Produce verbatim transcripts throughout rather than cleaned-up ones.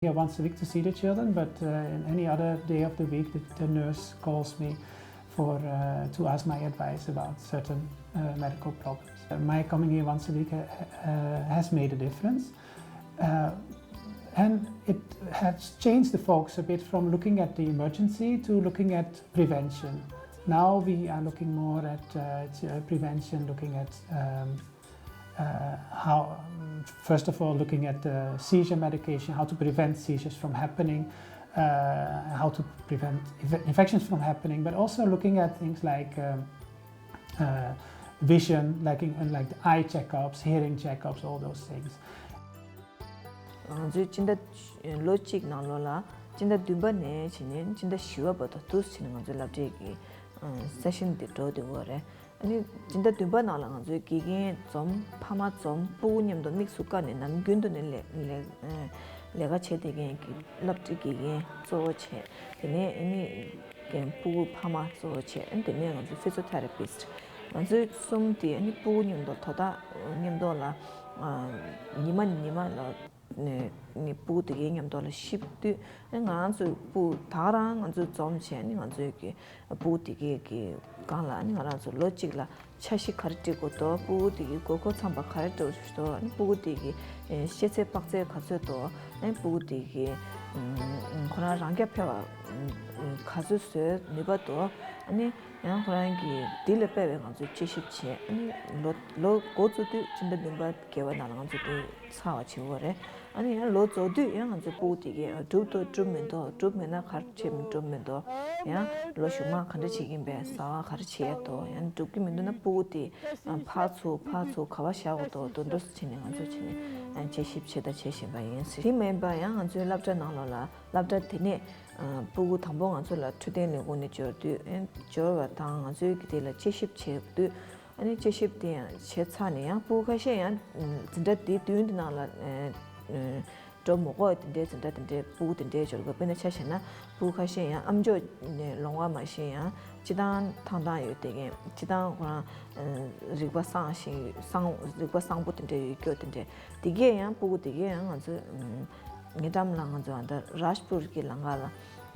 here once a week to see the children, but uh, in any other day of the week, the, the nurse calls me for uh, to ask my advice about certain uh, medical problems. Uh, my coming here once a week uh, uh, has made a difference, uh, and it has changed the focus a bit from looking at the emergency to looking at prevention. Now we are looking more at uh, prevention, looking at um, uh, how, um, first of all, looking at the seizure medication, how to prevent seizures from happening, uh, how to prevent inf- infections from happening, but also looking at things like um, uh, vision, like in, like the eye checkups, hearing checkups, all those things. ང་ཚོའི་སྤྱི་ཟླ་ལོ་གཅིག་ནང་ལོགས་ལ་སྤྱི་ཟླ་བདུན་པ་ནས་བྱས་ནས་སྤྱི་ཟླ་བཞི་པ་བར་དུ་དུས་ཕྱིན་ནས་ང་ཚོའི་སློབ་གྲྭའི་གི་སེ་ཤན་འདི་འགྲོ་བསྡད་ཡོད་རེད། ཨ་ནི་སྤྱི་ཟླ་བདུན་པ་ནང་ལ་ང་ཚོའི་དགེ་རྒན་འཛོམས་ཕ་མ་འཛོམས་སྤུ་གུ་མཉམ་དུ་དམིགས་སུ་བཀར་ནས་ནམ་རྒྱུན་དུ་ནས་ལས་ལས་ལས་ཀ་བྱེད་བསྡད་མཁན་གྱི་སློབ་གྲྭའི་དགེ་རྒན་གཙོ་བོ་བྱས། དེ་ནས་ཨ་ནི་རྒན་སྤུ་གུ་ཕ་མ་གཙོ་བོ་བྱས། ཨ་ནི་དེ་ནས་ང་ཚོའི་ཕི་ཛི་ཡོ་ཐེ་ར་པིསྚ། ང་ཚོའི་གསུམ་དེ་ཨ་ནི་སྤུ་གུ་མཉམ་དུ་དོ་བདག་མཉམ་དུ་ལ་ཉི་མ་ཉི་མ་ལ་ནས་ནི་སྤུ་གུ་དེ་གའི་མཉམ་དུ་ལ་གཤིབ་དུས་ཨ་ནི་ང་ཚོའི་སྤུ་གུ་ད་ག་རང་ང་ཚོས་འཛོམས་བྱས། ཨ་ནི་ང་ཚོའི་གི་སྤུ་གུ་དེ་གའི་གི་སྒང་ལ་ཨ་ནི་ང་རང་ཚོ་ལོ་གཅིག་ལ་འཆར་གཞི་ག་རེ་སྒྲིག་དགོས་འདུག་སྤུ་གུ་དེ་གི་དགོས་མཁོ་ཚང་པ་ག་རེ་འདུག་ཨ་ནི་སྤུ་གུ་དེ་གི་ཤེས་ཚད་དཔག་ཚད་ག་ཚོད་འདུག་ཨ་ནི་སྤུ་གུ་དེ་གི་ཁོ་རང་རང་རྐྱ་འཕེར་བ་ག་ཚོད་བཟོས་ནུས་པ་འདུག་ཨ་ནི་ཡང་ཁོ་རང་གི་འདི་ལ་དཔག་པའི་ང་ཚོས་དཔྱད་ཞིབ་བྱས། ཨ་ནི་ལོ་ལོ་འགོ་བཙུགས་དུས་སྤྱི་ཟླ་བདུན་པ་བརྒྱད་པ་ནང་ལ་ང་ཚོས་དེ་ཚར་བ་བྱེད་དགོས་རེད། ཨ་ནི་ཡང་ལོ་རྫོགས་དུས་ཡང་ང་ཚོས་སྤུ་གུ་དེ་གས་འགྲུབ་འདུག་འགྲུབ་མི་འདུག་འགྲུབ་མེད་ན་ག་རེ་བྱེད་མི་འགྲུབ་མི་འདུག་ཡང་ལོ་གཞུག་མ་ག་འདྲ་བྱེད་ཀྱིན་པས། བཟའ་བ་ག་རེ་བྱེད་ཡས་འདུག་ཡང་འགྲུབ་ཀྱི་མི་འདུག་ན་སྤུ་གུ་དེ་ཕར་ཚུར་ཕར་ཚུར་ག་བ་བཞག་དགོས་འདུག་དེ་འདྲ་བྱས་ནས་ང་ཚོས་བྱས་ནས་དཔྱད་ཞིབ་བྱས་དང་བྱེད་བཞིན་པ་ཡིན། དེ་མིན་པ་ཡང་ང་ཚོའི་སློབ་གྲྭ་ནང་ལོགས་ལ་སློབ་གྲྭ་དེ་ནས་སྤུ་གུ་དང་པོ་ང་ཚོ་ལ་འཕྲོད་བསྟེན་ལས་ཁུངས་ནས་འབྱོར་དུས། འབྱོར་བ་དང་ང་ཚོའི་གི་དེ་ལ་དཔྱད་ཞིབ་བྱེད་དུས། ཨ་ནི་དཔྱད་ཞིབ་དེ་ཡང་བྱས་ཚར་ནས་ཡང་སྤུ་གུ་ཁ་ཤས་ཡང་འཛིན་གྲྭ་དེ་བདུན་དེ་ནང་ལ་འགྲོ་མི་དགོས། དེ་འདྲའི་འཛིན་གྲྭ་དེ་འདྲའི་སྤུ་གུ་དེ་འདྲའི་འབྱོར་དགོས། དཔེར་ན་ཆ་བཞག་ན་སྤུ་གུ་ཁ་ཤས་ཡང་ཨ་མཆོག་ནས་ལོང་བ་མ་ཤེས་ཡང་སྤྱིར་བཏང་ཐང་ཐང་ཡོད་དེ་གས། སྤྱིར་བཏང་ཁོ་རང་རིག་པ་བཟང་ཞིང་བཟང་། རིག་པ་བཟང་པོ་དེ་འདྲ་ཡོད་སྐྱོ་དེ་འདྲ་དེ་གས་ཡང་སྤུ་གུ་དེ་གས་ཡང་ང་ཚོས་ངེད་ཀྲམ་ལ་ང་ཚོ་ཨ་ད་རཱཇ་པུར་གྱི་ལམ་ཁ་ལ་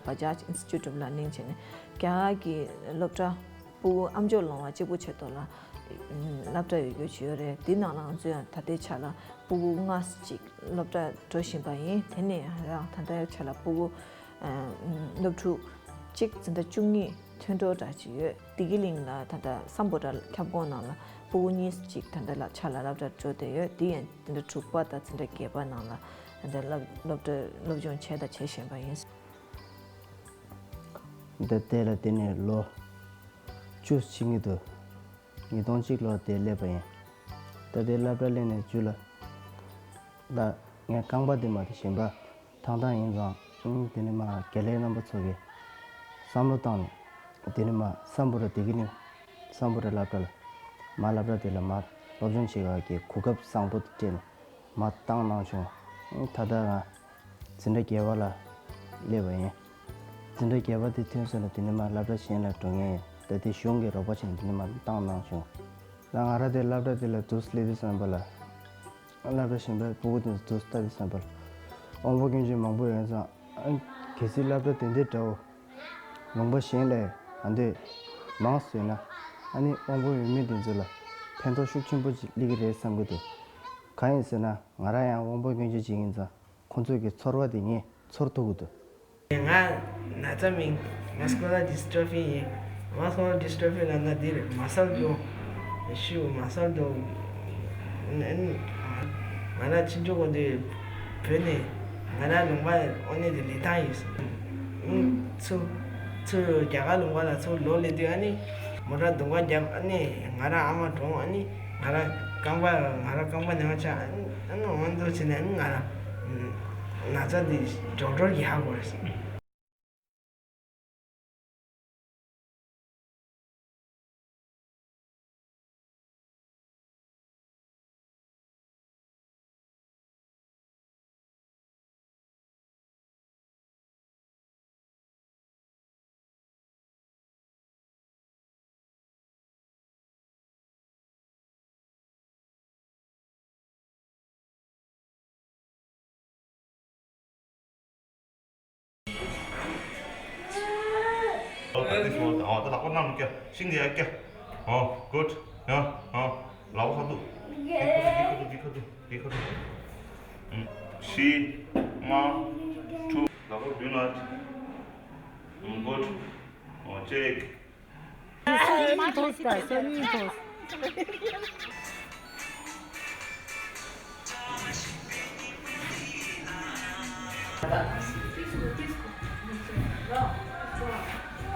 བ་ཇཱཇ་ཨིན་སི་ཊི་ཊུཊ་ལ་གླིང་བྱས་ནས་རྒྱ་གར་གྱི་སློབ་གྲྭ་སྤུ་གུ་ཨ་མཆོག་ལོང་བ་གཅིག་པུ་ཆེད་དུ་ལ་སློབ་གྲྭ་ཡོད་རྒྱུ་ཅིག་ཡོད་རེད། དེ་ནང་ལ་ང་ཚོས་ད་ལྟའི་ཆ་ལ་སྤུ་གུ་ལྔ་ཅིག་སློབ་གྲྭ་འགྲོ་བཞིན་པ་ཡིན། དེ་ནས་ཡང་ད་ལྟའི་ཆ་ལ་སྤུ་གུ་སློབ་ཕྲུག་གཅིག་འཛིན་གྲྭ་བཅུ་གཉིས་ཐོན་འགྲོ་འདྲ་ཅིག་ཡོད། བདེ་སྐྱིད་གླིང་ལ་ད་ལྟ་སམ་བྷོ་ཊ་ཁྱབ་ཁོངས་ནང་ལ་སྤུ་གུ་གཉིས་ཅིག་ད་ལྟ་ལ་ཆ་ལ་སློབ་གྲྭ་འགྲོ་བསྡད་ཡོད། དེ་ཡང་འཛིན་གྲྭ་དྲུག་པ་དང་འཛིན་གྲྭ་བརྒྱད་པ་ནང་ལ་ད་ལྟ་སློབ་སློབ་གྲྭ་སློབ་སྦྱོང་བྱས་དང་བྱེད་བཞིན་པ་ཡིན། འདི་དེ་ལ་དེ་ནས་ལོ་བཅུ་ཕྱིན་གྱི་འདུག་ཉིས་སྟོང་གཅིག་ལོར་དེ་སླེབས་པ་ཡིན། ད་ལྟའི་སློབ་གྲྭ་སླེབས་ནས་རྒྱུ་ལ་ལ་ངས་རྐང་པ་དེ་མ་དེ་གཞན་པ་ཐང་ཐང་ཡིན་ཙང་། ཨང་། དེ་ནས་མ་དགེ་ལས་རྣམ་པ་ཚོ་གིས་བསམ་བློ་བཏང་ནས། དེ་ནས་མ་སམ་བྷོ་ཊ་བདེ་སྐྱིད་གླིང་སམ་བྷོ་ཊ་སློབ་གྲྭ་ལ་མ་སློབ་གྲྭ་དེ་ལ་མ་སློབ་སྦྱོང་བྱེད་ག་གི་གོ་སྐབས་བཟང་པོ་དེ་སྤྲད་ནས་མ་བཏང་གནང་བྱུང་། ཨང་། ད་ལྟ་ང་འཛིན་གྲྭ་བརྒྱད་པ་ལ་སླེབས་པ་ཡིན། འཛིན་གྲྭ་བརྒྱད་པ་དེ་ཐོན་སོང་ན་དེ་ནས་མ་སློབ་གྲྭ་གཞན་ལ་འགྲོ་མཁན་ཡིན། ད་དེ་གཞུང་གིས་རོགས་པ་བྱས་ནས་དེ་ནས་མ་བཏང་གནང་བྱུང་། ད་ང་རང་དེ་སློབ་གྲྭ་དེ་ལ་དུས་སླེབས་དུས་ཙམ་པ་ལ། སློབ་གྲྭ་གཞན་པའི་སྤུ་གུ་དེ་ཚོ་དུས་ལྟ་དུས་ཙམ་པ་ལ་དབང་པོ་སྐྱོན་ཅན་མང་པོ་ཡོད་ཙང་། ཨ། གལ་སྲིད་སློབ་གྲྭ་དེ་འདྲའི་འདྲ་བོ་ལུང་པ་གཞན་ལས་ཨ་འདོད་མང་བཟོས་ན། ཨ་ནི་དབང་པོ་ཡོད་མེད་དེ་ཚོ་ལ་ཕན་ཐོགས་ཤུགས་ཆེན་པོ་ཅིག་སླེབས་ཀྱི་རེད་བསམ་གྱི་འདུག་གང་ཡིན་ཟེར་ན། ང་རང་ཡང་དབང་པོ་སྐྱོན་ཅན་ཅིག་ཡིན་ཙང་། ཁོང་ཚོས་ཀྱི་ཚོར་བ་དེ་ངས་ཚོར་ཐུབ་ཀྱི་འདུག་ང་ན་ཚ་མིང་མཱ་སི་ཀུ་ལར་ཌིས་ཊོ་ཕི་ཡིན། མཱ་སི་ཀུ་ལར་ཌིས་ཊོ་ཕི་ལབ་ན་འདི་རེད། མ་སལ་རྡོ། ཤུ་མ་སལ་རྡོ། ང་རང་ཕྱི་འབྲུག་གོ་འདི་བོད་ནས་ང་རང་ལུང་པ་དབོན་གནས་འདི་ལི་ཐང་ཡིན། ཚུར་ཚུར་རྒྱ་གར་ལུང་པ་ལ་ཚུར་ལོག་སླེབས་དུས། ཨ་ནི་མོ་ཊ་རྡུང་ག་བརྒྱབ། ཨ་ནི་ང་རང་ཨ་མ་གྲོངས། ཨ་ནི་ང་རང་རྐང་པ་ང་རང་རྐང་པ་ནས་མ་ཆག་ཨ་ནི་ཨ་ནི་འོང་དུ་ཕྱིན་ནས་ཨ་ནི་ང་རང་ན་ཚ་འདི་ཌོག་ཊར་གྱིས་ཧ་གོ་རེད། ཨོ་ད་ལག་པ་གནམ་ལ་བཀྱག་ཤིང་དེ་ཡར་བཀྱག་ཨོ་good ཡ་ཨོ་ལག་པ་ཁ་ཐུག་འདི་ཁ་ཐུག་འདི་ཁ་ཐུག་འདི་ཁ་ཐུག་ཨུམ་བཞི་ལྔ་དྲུག་ལག་པ་མདུན་ལ་ཨུམ་good ཨོ་check སོ་གཉིས་ཐོས་ད་སོ་གཉིས་ཐོས།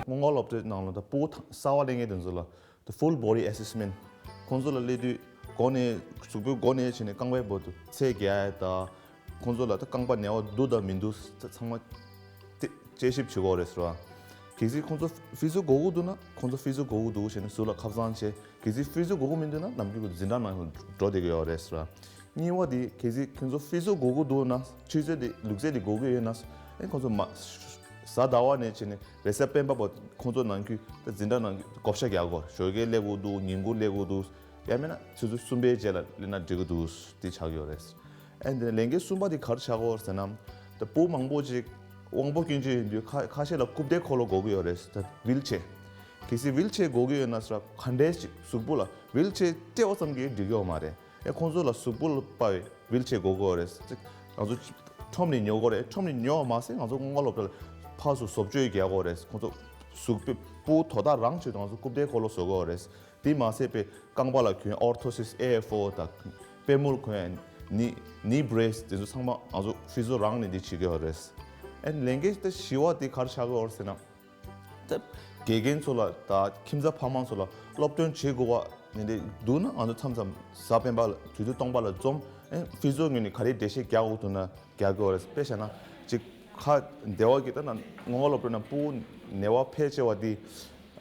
སྔོན་འགོག་སློབ་གྲྭའི་ནང་ལ་ད་ཕྲུ་གུ་གསར་པ་སླེབས་མཁན་དེ་ཚོ་ལ་ད་full body assessment ཁོང་ཚོ་ལ་སླེབས་དུས་སྒོ་ནས་གཟུགས་པོའི་སྒོ་ནས་བྱས་ནས་རྐང་པའི་བར་དུ་ཚད་བརྒལ་ཡ་ད། ཁོང་ཚོ་ལ་ད་རྐང་པ་ནད་པ་འདུག་དང་མི་འདུག་ཚ་ཚང་མ་དེ་དཔྱད་ཞིབ་བྱེད་དགོས་རེད་ཟེར་བ། གལ་སྲིད་ཁོང་ཚོ་ཕི་ཛི་ཡོ་དགོས་ཀྱི་འདུག་ན་ཁོང་ཚོ་ཕི་ཛི་ཡོ་དགོས་ཀྱི་འདུག་བྱས་ནས་ཟུར་ལ་ཁ་སང་བྱས། གལ་སྲིད་ཕི་ཛི་ཡོ་དགོས་ཀྱི་མི་འདུག་ན་ནམ་རྒྱུན་གྱི་འཛིན་གྲྭ་ནང་ལ་འགྲོ་བསྡད་ཀྱི་ཡོད་རེད་ཟེར་བ། གཉིས་པ་དེ་གལ་སྲིད་ཁོང་ཚོ་ཕི་ཛི་ཡོ་དགོས་ཀྱི་འདུག་ན་ཆུ་ཚོད་དེ་ལུས་རྩལ་དེ་དགོས་ཀྱི་ཡོད་ན་ཨེ་ཁོང་ཚོ་མ་གཟའ་ཟླ་བ་ནས་བྱས་ནས་རེས་གཟའ་སྤེན་པ་བར་ཁོང་ཚོ་ནང་ཁུལ་ད་འཛིན་གྲྭ་ནང་བགོ་བཤའ་རྒྱག་དགོས། ཞོགས་ཀས་སླེབས་དགོས་འདུག་ཉིན་གུང་སླེབས་དགོས་འདུག་ཡང་མིན་ན་ཆུ་ཚོད་གསུམ་པའི་རྗེས་ལ་སླེབས་ན་འགྲིག་གི་འདུག་དེ་ཆགས་ཀྱི་ཡོད་རེད། ཨ་ནི་ལས་འགན་གསུམ་པ་དེ་ག་རེ་ཆགས་ཀྱི་ཡོད་རེད་ཟེར་ན། ད་ཕྲུ་གུ་མང་པོ་ཅིག་དབང་པོ་སྐྱོན་ཅན་ཡིན་དུས་ཁ་ཁ་ཤས་ལ་རྐུབ་སྟེགས་འཁོར་ལོ་དགོས་ཀྱི་ཡོད་རེད། ད་ཝིལ་ཆེར། གལ་སྲིད་ཝིལ་ཆེར་དགོས་ཀྱི་ཡོད་ན་ཟེར་ག་འདྲས་ཅིག་གཟུགས་པོ་ལ་ཝིལ་ཆེར་སྤྲད་པ་ཙམ་གྱིས་འགྲིག་གི་ཡོད་མ་རེད། ཨེ་ཁོང་ཚོ་ལ་གཟུགས་པོ་ལ་དཔག་པའི་ཝིལ་ཆེར་དགོས་ཀྱི་ཡོད་རེད། ཅིག་ང་ཚོ་ཁྲོམ་ནས་ཉོ་དགོས་རེད། ཁྲོམ་ནས་ཉོ་བ་མ་ཟད་ང་ཚོ་སྔོན་འགོག་སློབ་གྲྭ་ལ་ཕར་ཚུར་བཟོ་བཅོས་རྒྱག་དགོས་རེད། ཁོང་ཚོ་གཟུགས་པོའི་ཕྲུ་གུ་དོ་བདག་རང་བྱས་ཏེ་ང་ཚོ་རྐུབ་སྟེགས་འཁོར་ལོ་བཟོ་དགོས་རེད། དེ་མ་ཟད་པའི་རྐང་པ་ལ་གྱོན་ཨོར་ཐོ་སིས་ཨེ་ཨེཕ་ཨོ་དང་པུས་མོར་གྱོན་ནི་ནི་བྷི་རེ་སི་དེ་ཚོ་ཚང་མ་ང་ཚོ་ཕི་ཛི་ཡོ་རང་ནས་འདི་བྱེད་ཀྱི་ཡོད་རེད། ཨན་ལས་འགན་དེ་བཞི་པ་དེ་ག་རེ་ཆགས་ཀྱི་ཡོད་རེད་ཟེར་ན། ད་དགེ་རྒན་ཚོ་ལ་ད་ཁྱིམ་ཚང་ཕ་མ་ཚོ་ལ་སློབ་སྟོན་བྱེད་དགོས་པ་ནི་འདི་འདུག་ན་ང་ཚོ་མཚམས་མཚམས་གཟའ་སྤེན་པ་ལ་དུས་ཚོད་སྟོང་པ་ལ་འཛོམས། ཨན་ཕི་ཛི་ཡོ་ངོས་ནས་ག་རེ་འགྲེལ་བཤད་རྒྱག་དགོས་འདུག་ན་རྒྱག་གི་ཡོད་རེད། དཔེ་བཞག་ན་ཅིག་ཁ་བདེ་བ་གི་ད་ན་སྔོན་འགོག་སློབ་གྲྭ་ནང་ཕྲུ་གུ་ནད་པ་ཕལ་ཆེ་བ་འདི་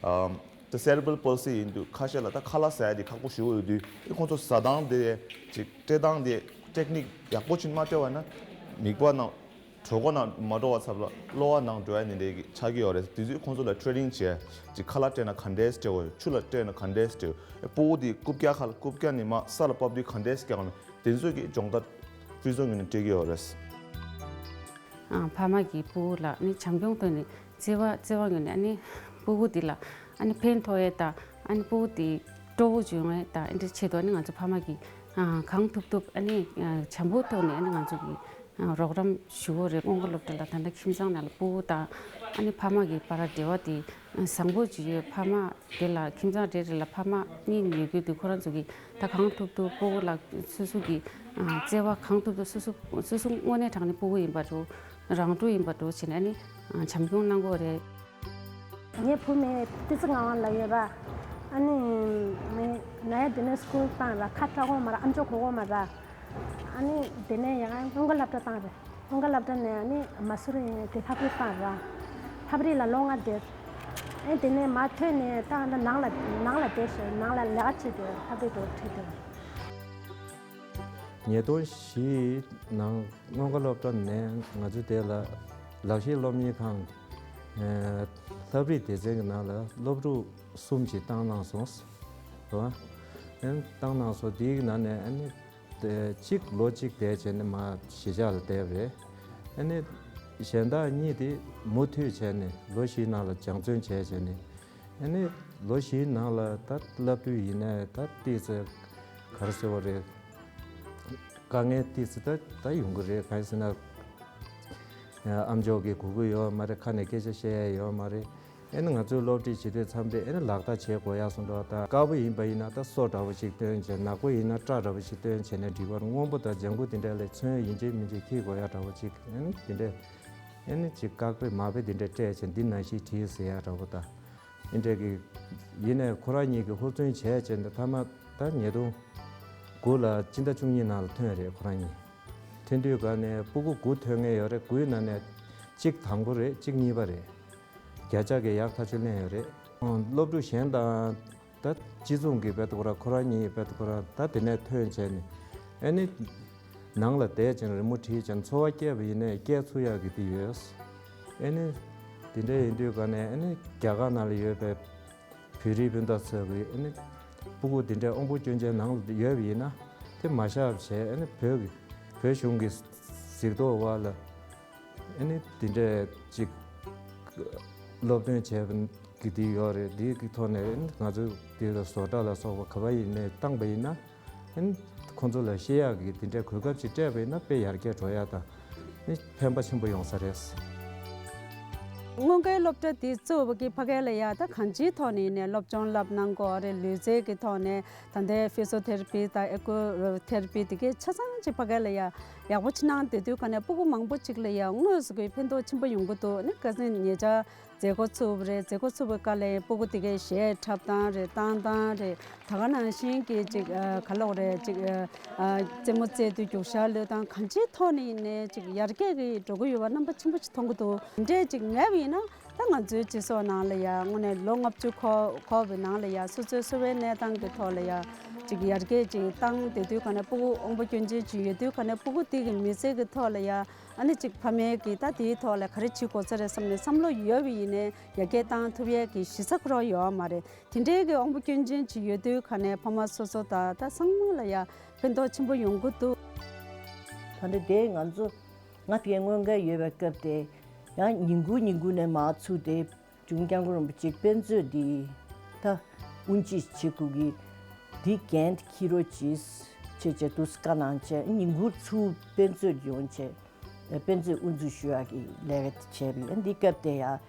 ཨམ། ད་སེ་རེ་བྷལ་པོལ་སི་ཡིན་དུས་ཁ་ཤས་ལ་ད་ཁ་ལག་ཟ་ཡ་དེ་ཁག་པོ་ཞེ་པོ་ཡོད་དུས་ཨེ་ཁོང་ཚོ་ཟ་སྟངས་དེ་ཅིག་སྤྲད་སྟངས་དེ་ཊེག་ནིག་ཡག་པོ་ཅིག་མ་སྤྲད་པ་ན་མིད་པ་ནང་གྲོད་ཁོག་ནང་མ་འགྲོ་བ་ཚབ་ལ་གློ་བ་ནང་འགྲོ་ཡ་ནི་འདྲ་གི་ཆགས་ཀྱི་ཡོད་རེད། དེ་དུས་ཁོང་ཚོ་ལ་ཊེ་རེ་ནིང་བྱས་ཅིག་ཁ་ལག་སྤྲད་ན་ག་འདྲས་སྤྲད་དགོས། ཆུ་ལ་སྤྲད་ན་ག་འདྲས་སྤྲད་དགོས། ཨེ་ཕྲུ་གུ་དེ་རྐུབ་བཀྱག་ཁ་ལ་རྐུབ་བཀྱག་ནས་མར་ས་ལ་བབས་དུས་ག་འདྲས་བཀྱག་དགོས་ན་དེ་ཚོ་གི་སྦྱོང་བརྡར་ཕི་ཛི་ཡོ་ངོས་ནས་སྤྲད་ཀྱི་ཡོད་རེད། ཨ། ཕ་མ་གིས་ཕྲུ་གུ་ལ་ནི་བྱམས་སྐྱོང་ཐོག་ནས་བརྩེ་བ་བརྩེ་བ་ངོས་ནས་ཨ་ནི་ཕྲུ་གུ་འདི་ལ་ཨ་ནི་ཕན་ཐོགས་ཡས་དང་ཨ་ནི་ཕྲུ་གུ་འདི་སྤྲོ་བོ་བྱུང་ཡས་དང་ཨ་འདྲ་ཆེད་དུ་ཨ་ནི་ང་ཚོ་ཕ་མ་གིས་ཨ་གང་ཐུབ་ཐུབ་ཨ་ནི་ཨ་བྱམས་པོ་ཐོག་ནས་ཨ་ནི་ང་ཚོ་གིས་ཨ་རོགས་རམ་ཞུ་གི་རེད། སྔོན་འགོག་སློབ་གྲྭ་ལ་ད་ལྟ་ཁྱིམ་ཚང་ནང་ལ་ཕྲུ་གུ་དང་ཨ་ནི་ཕ་མ་གི་བར་འབྲེལ་བ་དེ་བཟང་པོ་ཅིག་ཡོད། ཕ་མ་དེ་ལ་ཁྱིམ་ཚང་རེ་རེ་ལ་ཕ་མ་གཉིས་ཡོད་རྒྱུ་དེ་ཁོ་རང་ཚོ་གིས་ད་གང་ཐུབ་ཐུབ་ཕྲུ་གུ་ལ་སོ་སོ་གི་ཨ་བརྩེ་བ་གང་ཐུབ་ཐུབ་སོ་སོ་སོ་སོ་དངོས་གནས་དྲང་གནས་ཕྲུ་གུ་ཡིན་པ་འདྲ་བོ་རང་འགྲོ་ཡིན་པ་འདྲ་བོ་བྱས་ནས་ཨ་ནི་ཨ་བྱམས་སྐྱོང་གནང་དགོས་རེད། ངའི་བུ་མོ་ཏི་ཙི་ངག་དབང་ལབ་ཡོད་ར། ཨ་ནི་ངའི་ན་ཡ་དེ་ནས་སི་ཀུལ་བཏང་ར། ཁ་སྐྲག་གོ་མ་ར། ཨམ་ཅོག་གོ་གོ་མ་ར། ཨ་ནི་དེ་ནས་ཡང་སྔོན་འགོག་སློབ་གྲྭ་བཏང་རེད། སྔོན་འགོག་སློབ་གྲྭ་ནས་ཨ་ནི་མ་སུ་རི་དེ་ལྷ་བྲིས་བཏང་ར། ལྷ་བྲིས་ལ་ལོ་ལྔ་བསྡད། ཨེ་དེ་ནས་མ་ཐོན་ནས་ད་ཨ་ནི་ནང་ལ་ནང་ལ་བསྡད་ཤག་ནང་ལ་ལས་ཀ་བྱེད་དུས་ལྷ་བྲིས་དུ་ཁྲིད་དུས། ཉིས་སྟོང་བཞི་ནང་སྔོན་འགོག་སློབ་གྲྭ་ནས་ང་ཚོ་དེ་ལ་ལག་ཤེས་སློབ་གཉེར་ཁང་ལྷ་བྲིས་སྡེ་ཚན་གྱི་ནང་ལ་སློབ་ཕྲུག་གསུམ་ཞིག་བཏང་གནང་སོང་། རེད་བ། ཨེ་བཏང་གནང་སོང་། དེའི་ནང་ནས་ཨ་ནི་གཅིག་ལོ་གཅིག་བསྡད་བྱས་ནས་མར་གཞིས་ཆགས་ལ་བསྡད་པ་རེད། ཨ་ནི་གཞན་དག་གཉིས་དེ་མུ་མཐུད་བྱས་ནས་ལོ་བཞིའི་ནང་ལ་སྦྱང་བརྩོན་བྱས་བྱས་ནས། ཨ་ནི་ལོ་བཞིའི་ནང་ལ་ད་བསླབ་དུས་ཡིན་ནའི་ད་ཏོག་ཙམ་ག་རེ་ཟེར་བ་རེད། དཀའ་ངལ་ཏོག་ཙམ་ད་ད་ཡོང་གི་རེད། གང་ཡིན་ཟེར་ན། ཨམ་ཅོག་གིས་གོ་གི་ཡོད་མ་རེད། ཁ་ནས་སྐད་ཆ་བཤད་ཡ་ཡོད་མ་རེད། ཨ་ནི་ང་ཚོའི་སློབ་ཁྲིད་བྱེད་དུས་མཚམས་རེ་ཨ་ནི་ལག་བརྡ་བྱེད་དགོས་ཡག་སོང་འགྲོ། ད་དཀར་པོ་ཡིན་པ་ཡིན་ན་ད་སོ་འདྲ་བོ་ཞིག་སྟོན་བྱས། ནག་པོ་ཡིན་ན་སྐྲ་འདྲ་བོ་ཞིག་སྟོན་བྱས་ནས་འགྲིག་པ་རེད། སྔོན་པོ་དང་ལྗང་གུ་དེ་འདྲ་ལ་ཚོན་ཡིན་གཅིག་མིན་གཅིག་འཁྱེར་དགོས་ཡག་འདྲ་བོ་ཅིག་ཨ་ནི་དེ་འདྲ། ཨ་ནི་ཅིག་དཀར་པོའི་མར་པོའི་དེ་འདྲ་སྤྲས་བྱས། འདི་ནང་བཞིན་བྲིས་ཟེར་ཡག་འདྲ་བོ་ད། ཨེ་འདྲ་གི། ཡིན་ནའི་ཁོ་རང་གཉིས་ཀྱིས་ཧུར་བརྩོན་བྱས་བྱས་ནས་མཐའ་མ་ད་ཉིས་སྟོང་དགུ་ལ་སྤྱི་ཟླ་བཅུ་གཉིས་ནང་ལ་ཐོན་རེད། ཁོ་རང་གཉིས་ཐོན་དུས་ག་ནས་ཕྲུ་གུ་དགུ་ཐོན་མཁན་ཡོད་རེད། དགུའི་ནང་ནས་གཅིག་དང་པོ་རེད། གཅིག་གཉིས་པ་རེད། བརྒྱ་ཆ་གི་ཡག་ཐག་ཆོད་ལེན་ཡོད་རེད། སློབ་ཕྲུག་གཞན་དང་ད་གཅིག་མཚུངས་ཀྱི་དཔེ་ཁོ་རང་ཁོ་རང་གཉིས་དཔེ་ཁོ་རང་ད་དེ་ནས་ཐོན་བྱས་ནས་ཨ་ནི། ནང་ལ་བསྡད་ཅིང་རི་མོ་བྲིས་ཅིང་འཚོ་བ་སྐྱེལ་བ་ཡིན་ནའི་སྐྱེལ་ཚུགས་ཡག་གི་དེ་ཡོད། ཨ་ནི། དེ་འདྲ་ཡིན་དུས་ག་ནས་ཨ་ནི་རྒྱ་གར་ནང་ལ་ཡོད་པའི་བོད་རིགས་སྤུན་ཟླ་ཚོ་གིས་ཨ་ནི། ཕྲུ་གུ་དེ་འདྲའི་དབང་པོ་སྐྱོན་ཅན་ནང་ལ་ཡོད་པ་ཡིན་ན་དེ་མ་བཞག་བྱས། ཨ་ནི་བོད་ཀྱི་བོད་གཞུང་གི་གཟིགས་རྟོག་འོག་ལ་ཨ་ནི་དེ་འདྲའི་ཅིག་སློབ་སྟོན་བྱས་པ། གི་དེ་ཡོད་རེད། དེ་གི་ཐོག་ནས་ང་ཚོས་དེ་ལ་བཟོ་གྲྭ་ལ་སོགས་པ་ག་པ་ཡིན་ནའི་བཏང་པ་ཡིན་ན། ཁོང་ཚོ་ལ་ཤེས་ཡག་གི་དེ་འདྲའི་གོ་སྐབས་ཅིག་སྤྲད་པ་ཡིན་ན་དཔེ་ཡར་རྒྱས་འགྲོ་ཡག་དང་ནི་ཕན་པ་ཆེན་པོ་ཡོང་ས་རེད། སྔོན་འགྲོའི་སློབ་གྲྭ་དེ་བཙུགས་པ་གི་ཕ་གི་ལ་ཡ་ད་གང་ཅིའི་ཐོག་ནས་ནས་སློབ་སྦྱོང་བསླབ་གནང་དགོས་རེད། ལུས་རྩལ་གྱི་ཐོག་ནས་ད་ལྟའི་ཕི་སོ་ཐེ་ར་པི་དང་ཨེ་ཀུ་པུ་ཐེ་ར་པི་དེ་གའི་ཆ་ཚང་ཅིག་ཕ་གི་ལ་ཡ་ཡག་པོ་ཅིག་གནང་བསྡད་དུས་ག་ནས་སྤུ་གུ་མང་པོ་ཅིག་ལ་ཡ་དངོས་སུ་གི་ཕན་ཐོགས་ཆེན་པོ་ཡོང་གི་འདུག་ནི་ཁ་སང་ཉེ་ཆར་མཛད་སྒོ་ཚུགས་པ་རེད། མཛད་སྒོ་ཚུགས་པའི་སྐབས་ལ་སྤུ་གུ་དེ་གའི་གཞས་འཁྲབ་སྟངས་རེད། བཏང་སྟངས་རེད། ད་ག་ནང་བཞིན་གྱི་ཅིག་ཨ་ག་ལབ་དགོས་རེད། ཅིག་ཨ་རྩེད་མོ་རྩེ་དུས་རྒྱུག་ཤར་གློད་སྟངས་གང་ཅིའི་ཐོག་ནས་ཡིན་ནའི་ཅིག་ཡར་རྒྱས་ཀྱི་འགྲོ་གི་ཡོད་པ་རྣམ་པ་ཆེན་པོ་ཅིག་མཐོང་གི་འདུག་འདྲས་ཅིག་མེད་པ་ཡིན་ན་ད་ང་ཚོའི་སྤྱི་ཚོགས་ནང་ལ་ཡ་དངོས་གནས་ལོ་ལྔ་བཅུ་འཁོར་འཁོར་བའི་ནང་ལ་ཡ་སོ་སོའི་འཚོ་བའི་གནས་སྟངས་ཀྱི་ཐོག་ལ་ཡ་ཅིག་ཡར་རྒྱས་ཅིག་བཏང་བསྡད་དུས་ག་ནས་སྤུ་གུ་དབང་པོ་སྐྱོན་ཅན་ཅིག་ཡོད་དུས་ག་ནས་སྤུ་གུ་དེ་གི་མི་ཚེ་གི་ཐོག་ལ་ཡ་ཨ་ནི་ཅིག་ཕ་མའི་གི་ད་དེའི་ཐོག་ལ་ག་རེ་བྱེད་དགོས་ས་རེད་བསམ་ནས་བསམ་བློ་ཡོད་པ་ཡིན་ནའི་ཡར་རྒྱས་བཏང་ཐུབ་ཡས་ཀྱི་གཞི་རྩ་ཁོ་རང་ཡོད་མ་རེད། དེ་འདྲའི་གི་དབང་པོ་སྐྱོན་ཅན་ཅིག་ཡོད་དུས་ག་ནས་ཕ་མ་སོ་སོ་དང་ད་ཚང་མ་ལ་ཡ་ཕན་ཐོགས་ཆེན་པོ་ཡོང་གི་འདུག་ད་ལྟ་དེ་ང་ཚོ་ང་ཕའི་སྔོན་འགྲོ་ཡོད་པའི་སྐབས་དེ་ཡང་ཉིན་གུང་ཉིན་གུང་ནས་མར་ཚུགས་ཏེ་འབྱུང་སྐྱབས་མགོན་རིན་པོ་ཆེ་དཔེ་མཛོད་འདི་ད་དབུ་འབྱེད་བྱེད་དགོས་ཀྱི་འདི་འགན་འཁྱེར་རོགས་གྱིས་བྱས་བྱས་འདུག་བཀའ་གནང་བྱས། ཉིན་གུང་ཚུར་དཔེ་མཛོད་ཡོང་བྱས་དཔེ་མཛོད་དབུ་འཛུགས་ཞུ་ཡག་གི་ལས་ཀ་དེ་བྱས་པ་ཡིན། འདི་སྐབས་དེ་ཡང་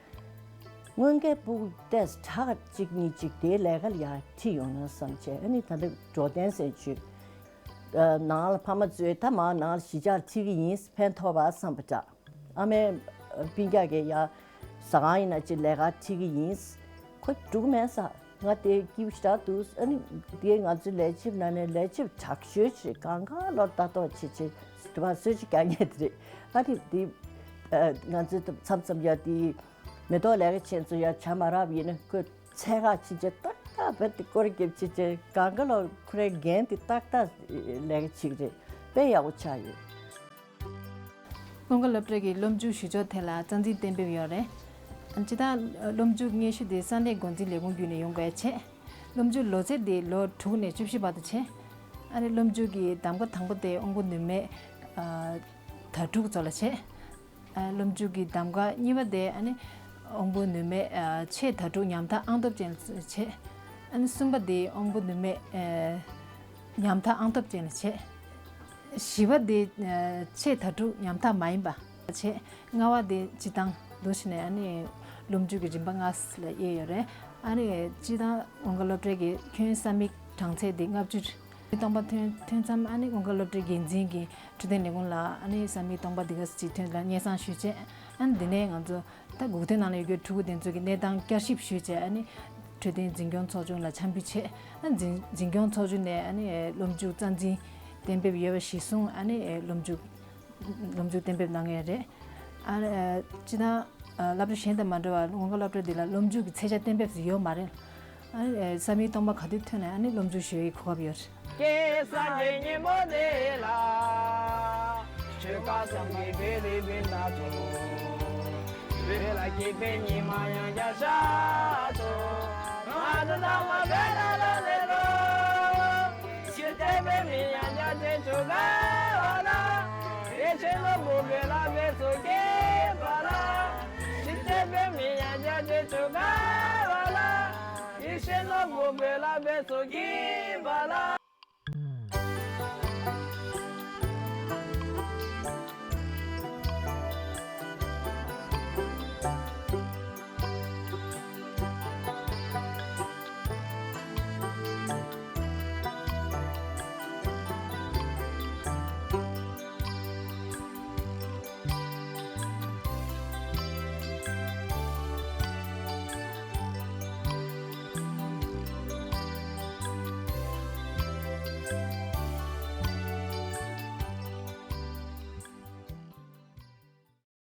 སྔོན་འགྲོའི་སྤུ་གུ་ཏོག་ཙམ་ཕྲག་གཅིག་གཉིས་ཅིག་དེའི་ལས་ཀ་ལ་ཡར་ཁྲིད་ཡོང་ན་བསམ་བྱས། ཨ་ནི་ད་ལྟ་འགྲོ་དོན་ཟེར་བྱས་ནང་ལ་ཕ་མ་ཚོས་ད་མར་ནང་ལ་གཞིས་ཆགས་ཁྲིད་ཀྱི་ཡིན། ཕན་ཐོགས་པ་བསམ་པ་འདྲ། ཨ་མའི་སྤུན་ཀྱག་གིས་ཡ་ཟ་ཁང་ཡིན་ན་ཅིག་ལས་ཀ་ཁྲིད་ཀྱི་ཡིན། ཁོ་འགྲོ་གི་མེད་ས། ང་དེ་སྐྱིད་པོ་ཞེ་དྲག་འདུག་ཨ་ནི་དེ་ང་ཚོའི་ལས་བྱེད་ནང་ནས་ལས་བྱེད་དྲག་ཤོས་ཅིག་གང་ག་ལོར་ལྟ་རྟོག་བྱེད་བྱེད་དུ་བ་གསོལ་ཇ་རྒྱག་མཁན་དེ་རེད། ཨ་ནི་དེ་ང་ཚོའི་མཚམས་མཚམས་ཡ་དེ་མེ་ཏོག་ལས་ཀ་བྱེད་ཚོ་ཡ་བྱ་མ་རག་པ་ཡིན་ན་ཁོས་ཚད་བཀག་བྱེད་བྱེད་ཏག་ཏག་བེད་དེ་སྐོར་རྒྱབ་བྱེད་བྱེད་གང་ག་ལོར་ཁོ་རའི་འགན་དེ་ཏག་ཏག་ལས་ཀ་བྱེད་ཀྱི་རེད། དཔེ་ཡག་པོ་ཆགས་ཡོད། ཀུན་དགའ་སློབ་གྲྭ་གི་སློབ་འཇུག་ཞུ་ཕྱོགས་ཐད་ལ་རྩ་འཛིན་གཏན་འབེབས་ཡོད་རེད། སྤྱིར་བཏང་སློབ་འཇུག་སྙན་ཞུ་དེ་ས་གནས་འགོ་འཛིན་ལས་ཁུངས་བརྒྱུད་ནས་ཡོང་དགོས་ཡ་བྱས། སློབ་འཇུག་ལོ་ཚད་དེ་ལོ་དྲུག་ནས་བཅུ་བཞི་བར་དུ་བྱས། ཨ་ནི་སློབ་འཇུག་གི་གདམ་ག་དང་པོ་དེ་དབང་པོ་ནུས་མེད་ཨ་དྭ་ཕྲུག་ཚོ་ལ་བྱས། ཨ་སློབ་འཇུག་གི་གདམ་ག་གཉིས་པ་དེ་ཨ་ནི་དབང་པོ་ནུས་མེད་ཨ་ཆེས་དྭ་ཕྲུག་ཉམ་ཐག་ཨང་སྟོབས་ཅན་ལ་བྱས། ཨ་ནི་གསུམ་པ་དེ་དབང་པོ་ནུས་མེད་ཨ་ཉམ་ཐག་ཨང་སྟོབས་ཅན་ལ་བྱས། བཞི་པ་དེ་ཨ་ཆེས་དྭ་ཕྲུག་ཉམ་ཐག་མ་ཡིན་པ་བྱས། ལྔ་པ་དེ་སྤྱིར་བཏང་འདུག་བྱས་ནས་ཨ་ནི་སློབ་འཇུག་གི་རིམ་པ་ལྔ་ལ་དབྱེ་ཡོད་རེད། ཨ་ནི་སྤྱིར་བཏང་ཀུན་དགའ་སློབ་གྲྭ་གི་ཁྱོན་ས་མིག་གྲངས་ཚད་དེ་ལྔ་བཅུ། སྟོང་པ་ཐོན་ཐོན་མཚམས་ཨ་ནི་ཀུན་དགའ་སློབ་གྲྭའི་འགན་འཛིན་གྱིས་འཕྲོད་བསྟེན་ལས་ཁུངས་ལ་ཨ་ནི་ས་མིག་སྟོང་པ་འདི་ག་ཅིག་ཐོན་ལ་སྙན་སེང་ཞུས་བྱས། ཨ་ནི་འདི་ནས་ང་ཚོ་ད་སྒུག་སྡོད་ནང་ལ་ཡོད་རྒྱུའི་ཕྲུ་གུ་དེ་ཚོ་གི་གནས་སྟངས་བསྐྱར་ཞིབ་ཞུས་བྱས། ཨ་ནི་འཕྲོད་བསྟེན་འཛིན་སྐྱོང་ཚོགས་ཆུང་ལ་འཆམ་འབུལ་བྱས། ཨ་འཛིན་འཛིན་སྐྱོང་ཚོགས་ཆུང་ནས་ཨ་ནི་སློབ་འཇུག་རྩ་འཛིན་གཏན་འབེབས་ཡོད་པ་གཞིར་བཟུང་ཨ་ནི་སློབ་འཇུག་སློབ་འཇུག་གཏན་འབེབས་གནང་ངེས་རེད། ཨ་ནི་སྤྱིར་བཏང་སློབ་གྲྭ་གཞན་དང་མ་འདྲ་བར་ཀུན་དགའ་སློབ་གྲྭ་འདི་ལ་སློབ་འཇུག་གི་ཚད་ཆ་གཏན་འབེབས་སུ་ཡོད་མ་རེད། ཨ་ནི་ས་མིག་སྟོང་པ་ག་དུས་ཐོན་ནའང་ཨ་ནི་སློབ་འཇུག་ཞུ་ཡའི་གོ་སྐབས་ཡོད་རེད། ཀྱེ་སངས་རྒྱས་ཉིན་མོ་འདི་ལ། ཆོས་སྐལ་བཟང་གི་བེ་རི་བེ་ན་ཐོ། བོད་ལ་སྐྱིད་པའི་ཉི་མ་ཡང་བརྒྱ་ཤར་ཐོ། ང་ཚོ་ཚང་མ་བོད་ལ་ལོག་ལེ་རོ། ཞི་བདེ་བའི་མི་ཡང་བརྒྱ་ཆེན་ཆོས་སྐལ་བ་ལ། ཡེ་ཤེས་ནོར་བུ་བོད་ལ་བོད་སོག་སྐྱེས་པ་ལ། ཞི་བདེ་བའི་མི་ཡང་བརྒྱ་ཆེན་ཆོས་སྐལ་བ་ལ། ཡེ་ཤེས་ནོར་བུ་བོད་ལ་བོད་སོག་སྐྱེས་པ་ལ།